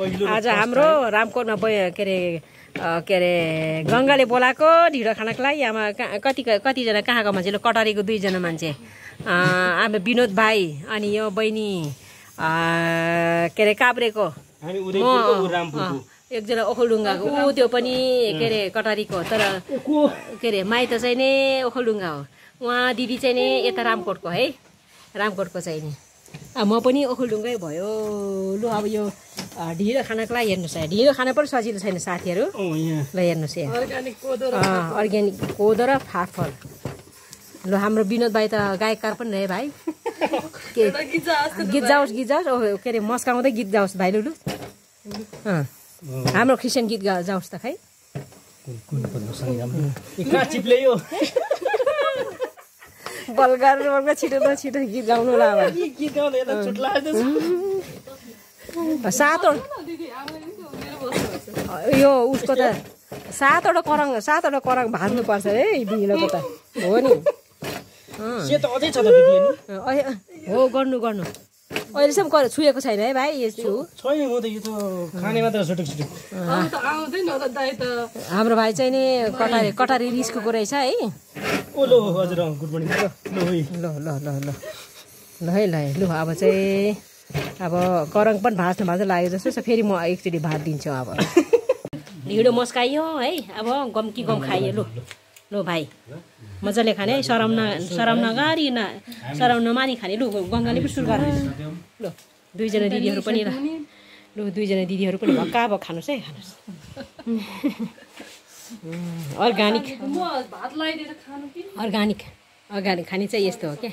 आज हाम्रो रामकोटमा के अरे गङ्गाले बोलाएको ढिँडो खानको लागि आमा कतिजना कहाँको मान्छे कटारीको 2 जना मान्छे आमा विनोद भाइ अनि यो बहिनी के अरे काभ्रेको एकजना ओखलढुङ्गाको त्यो पनि के अरे कटारीको तर के अरे माइत चाहिँ नि ओखलढुङ्गा हो उहाँ दिदी चाहिँ नि यता रामकोटको है रामकोटको चाहिँ नि म पनि ओखलढुङ्गै भयो लु अब यो ढिँडो खानको लागि हेर्नुहोस् है ढिँडो खान पनि सजिलो छैन साथीहरू ल हेर्नुहोस् है अर्ग्यानिक कोदो र फाफल ल हाम्रो विनोद भाइ त गायककार पनि रहे भाइ गीत जाओस् के अरे मस्काउँदै गीत जाओस् भाइ लु हाम्रो क्रिस्चियन गीत जाओस् त खै बल्गार छिटो न छिटो गीत गाउनु ल यो उसको त 7वटा करङ भाज्नुपर्छ है ढिँडोको त हो नि हो गर्नु अहिलेसम्म छुएको छैन है भाइ हाम्रो भाइ चाहिँ नि कटारी रिस्कको रहेछ है ल है ल अब चाहिँ अब करङ पनि भाज्नु लाग्यो जस्तो छ फेरि म एकचोटि भात दिन्छु अब ढिँडो मस्काइयो है अब गम खाइयो लु भाइ मजाले खाने सराउन नगरी सराउन नमानी खाने लु गङ्गाले पनि सुरु गर्नु ल 2 जना दिदीहरू पनि लु 2 जना दिदीहरू पनि भक्का भक्का खानुहोस् है खानुहोस् अर्ग्यानिक खाने चाहिँ यस्तो हो क्या